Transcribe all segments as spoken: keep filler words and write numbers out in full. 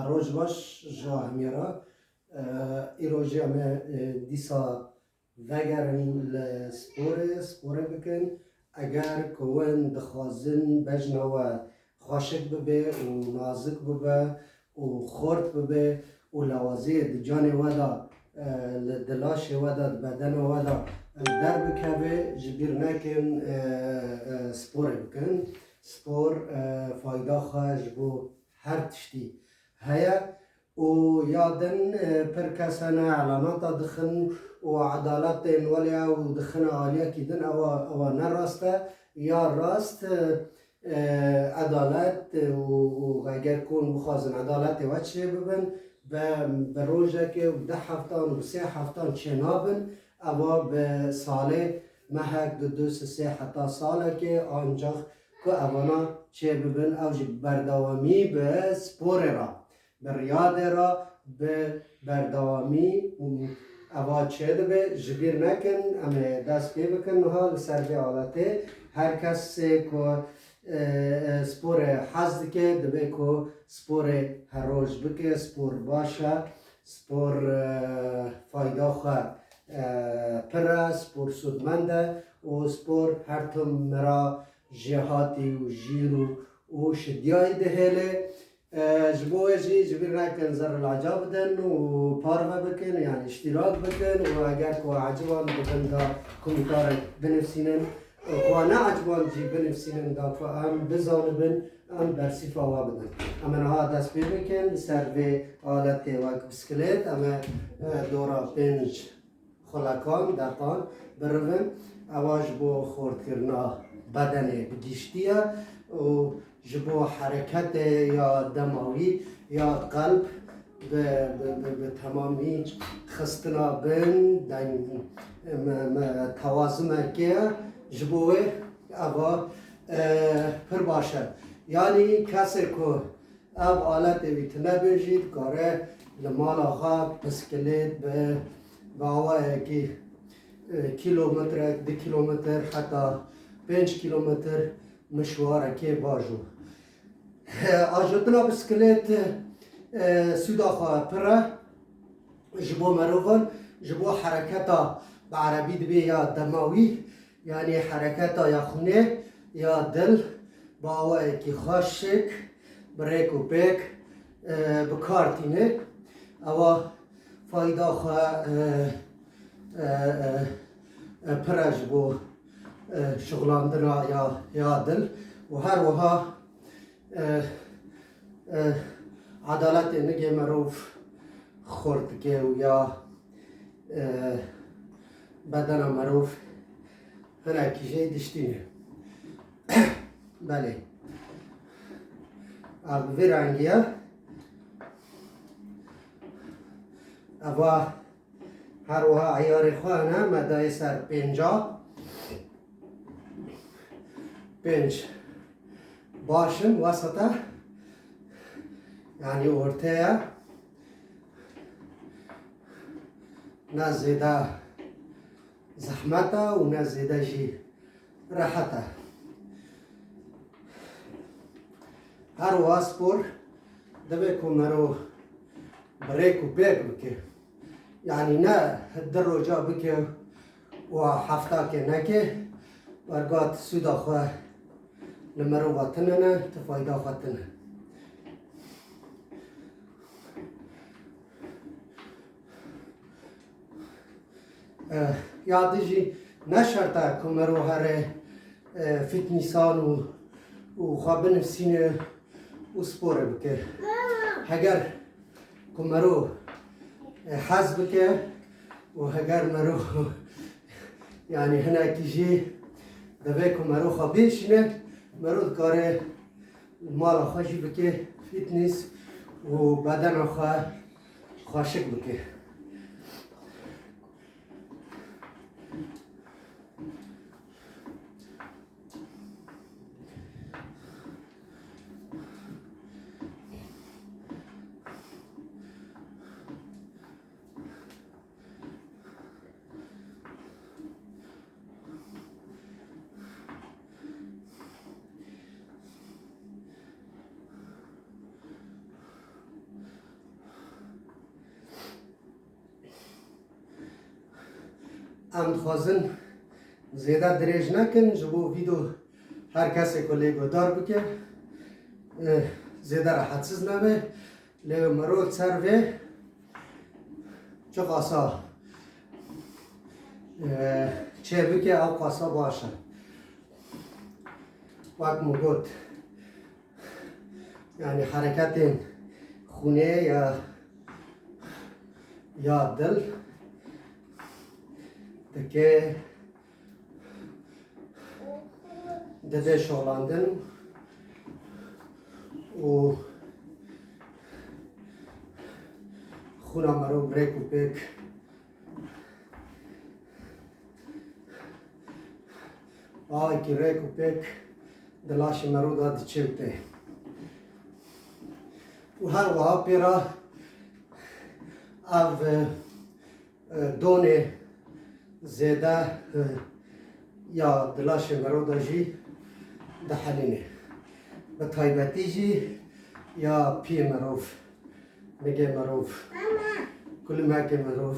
Roj baş ji hemî re. E, îro jî em ê, e, dîsa vegerin li sporê, sporê bikin. Eger ku win dixwazin bejna we xweşik bibe û nazik bibe û xort bibe û lawaziyê di canê we de, e, li, di laşê we de, di bedena we de, e, derbikeve, ji bîr nekin, e, e, sporê bikin. Spor, e, fayda xwe ji bo her tiştî heye. Û ya din, e, pir kes hene, elanata dixin û edaletên welê ew dixine aliyekî din, ewa, ewa ne rast e. Ya rast, e, e, edalet, e, û, û eger kon bixwazin edaletê we çê bibin, bi, bi rojekê û deh heftan û sê heftan çê nabin, ewa bi salê, mehek, du, du, sê, sê heta salekê, ancax ku evana çê bibin, ew jî berdewamî bi sporê re, bi riyadê re, bi berdewamî û eva çê dibe. Ji bîr nekin, em ê dest pê bikin niha li ser vê aletê. Her kesê ku, e, e, sporê hez dike, divê ku sporê her roj bike, spor baş e, spor, e, fayda xwe, e, pir e, spor sûdmend e û spor her tim me re jêhatî û jîr û, û şidiyayî dihêle. E, ji bo wê jî ji bîr nekin zerrîlaca bidin û parve bikin, yanî îştîrak bikin û eger ku eciban dibin de komîtarek binivîsînin û ku ne eciban jî binivîsînin da ku em bizanibin, em bersîfa we bidin. Em ê niha dest pê bikin li ser vê aletê wek bisiklet, em ê, e, dora pênc xulekan, deqan birivin. Ewa ji bo xortkirina bedenê bi giştî ye û ji bo hereketê ya demawî ya qelb bi, bi, bi, bi temamî xistina bin deng, me, me, tewazimekê ye. Ji bo wê eva, e, pir baş e. Yanî kesê ku ev aletê wî tune be jî dikare li mala xwe bisiklet bi, bi awayekî, e, kîlometrek, du kîlometr heta pênc kîlometr mişwarekê bajo. Ajotina bisiklet, e, sûda xwe pir e ji bo merovan, ji bo hereketa bi erebî dibê ya demawî, yanî hereketa ya xwinê, ya dil, bi awayekî xweşik, bi rêk û pêk, e, bi kar tîne. Ewa fayda xwe, e, e, e, e, pir e ji bo, e, şixulandina ya, ya dil û her wiha, e, e, edaletê nigê merov xurt dike û ya, e, bedena merov hinekî jê diştîne. Belê. Ev bi vê rengî ye. Eva her wiha eyarê xwe hene, me dayê ser pênca. Pênc baş in, weseta, yanî orteye. Ne zêde zehmet e û ne zêde jî rehet e. Her wiha spor divê ku mero bi rêk û pêk bike. Yanî ne di roja bike û heftakê neke, bergat sûda xwe li mirova tune ne, ti fayda xwe tune. Eh, ya din jî ne şert e ku mero here, eh, fitnîsan û, û xwe binivîsîne û sporê bike. Heger ku mero, eh, hez bike û heger mero, yanî hinekî jî divê ku mero xwe bêşîne, mero dikare mala xwe jî bike fitness û bedena xwe xweşik bike. Em dixwazin zêde dirêj nekin, ji bo vîdeo her kesê ku lê guhdar bike, e, zêde rehetsiz nebe. Lê mero li ser vê çiqasa, e, çêbike, ew qasa baş e. Wek min got, yanî hereketên xûnê ya, ya dil dike, dide şolandin û xûna mero rêk û pêk, awekî rêk û pêk di laşê mero de diçe û tê. Û her wiha pê re ev, e, donê zêde, e, ya di laşê mero de jî dihelîne. Bi taybetî jî ya piyê mirov, nigê mirov, kulimekê mirov.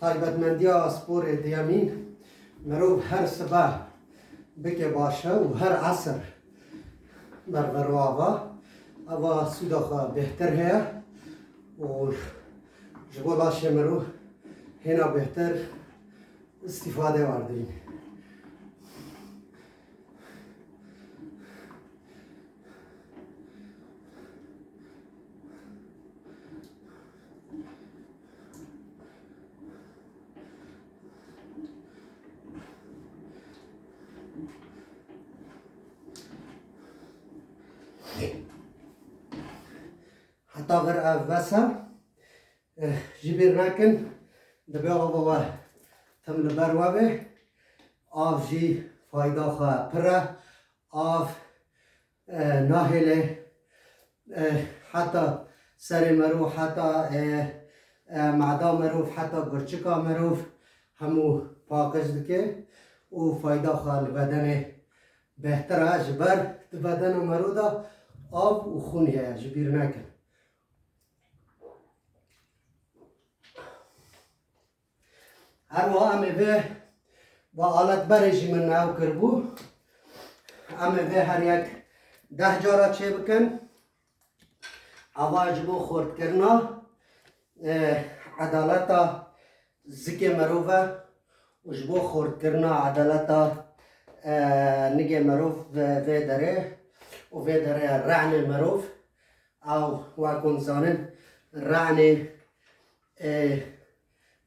Taybetmendiya sporê diyemîn, mirov her sibe bike baş e û her esir bervero ava, ava sûda xwe bêhtir heye û ji bo laşê mirov hêna bêhtir îstîfade werdibîne. Heta vir ev bes e. Eh, ji bîr nekin, divê ava we tim li ber we be. Av jî fayda xwe pir e. Av, eh, nahêle, eh, heta serê mirov, heta, eh, eh, meda mirov, heta gurçika mirov hemû paqij dike û fayda xwe li bedenê bêhtir e. Ji ber di bedena mero de av û xûn heye, ji bîr nekin. Her wiha em ê vê, va aletberê jî min ew kiribû. Em ê vê her yek deh cara çêbikin. Ava ji bo xurtkirina, e, edaleta zikê mirov e û ji bo xurtkirina edaleta, e, nigê mirov ve-, vê derê û vê derê re'nê mirov. Ew, wek hûn dizanin, re'nê, e,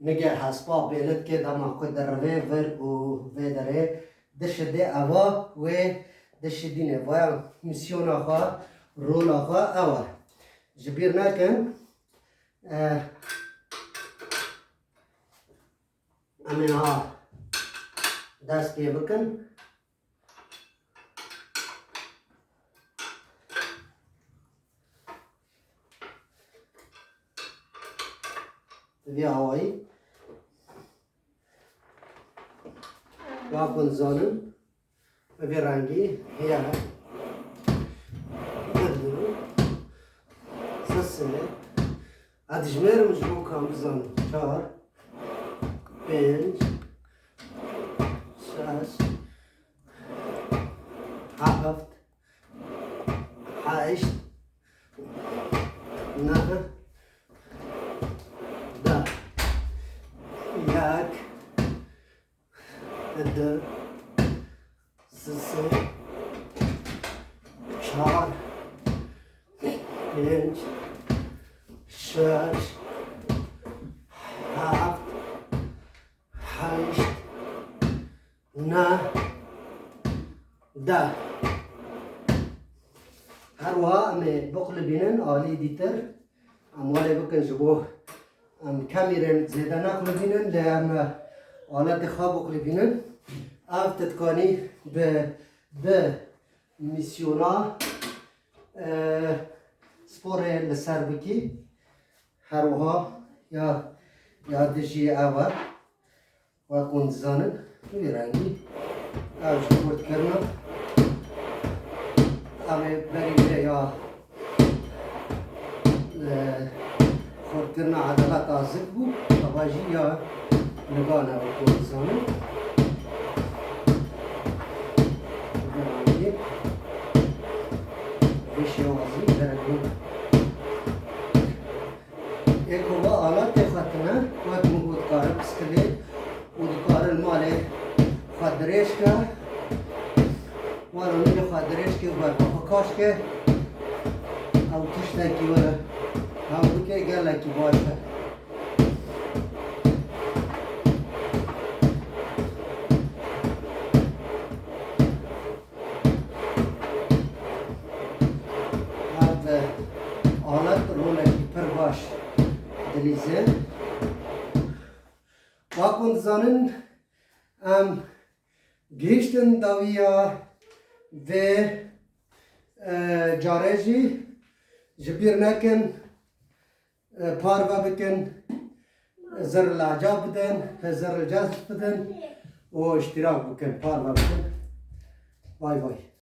nigê hespa bêle dike dema ku dirivê vir û vê derê dişidê, eva wê dişidîne. Vaya mîsyona xwe, rola xwe ew e. Ji bîr nekin, e, em ê niha dest pê bikin. Bi vî awayî wek hûn dizanin, bi vî rengî heye. Sisê. Ez dijmêrim ji bo ku em bizanin. Çar, pênc, şeş, heft, heşt, neh, deh. Yek, du, sê, çar, pênc, şeş, heft, heşt, neh, deh. Her wiha em ê biqulibînin alî dîtir. Em welê bikin ji bo em kemîrên zêde nequlibînin, lê em aletê xwe biqulibînin. Ev tu dikanî bi, bi mîsyona, e, sporê li ser bikî. Her wiha ya, ya dijî ev e. Wek hûn dizanin, vî rengî ev ji xurtkirina Tabi berî vê ya, e, xurtkirina edaleta zik bû, ava jî ya nigane wekî dizanin. Vê rengî, vê şêwazî gerek bû. Ê ku va alet tê xwe tune, wek min got, dikare piskilê û dikare li malê xwe dirêj ke. Were nû jî xwe dirêj ke û berfa xwe kaş ke. Ew tiştekî were hew bike gelekî baş e. Ev alet rolekî pir baş dilîze. Wek hûn dizanin, em gihiştin dawiya vê, e, carê jî ji bîr nekin, e, parve bikin, zirr li Ecab bidin, zirr li Cezb bidin û îştîrak bikin, parve bikin. Bay bay.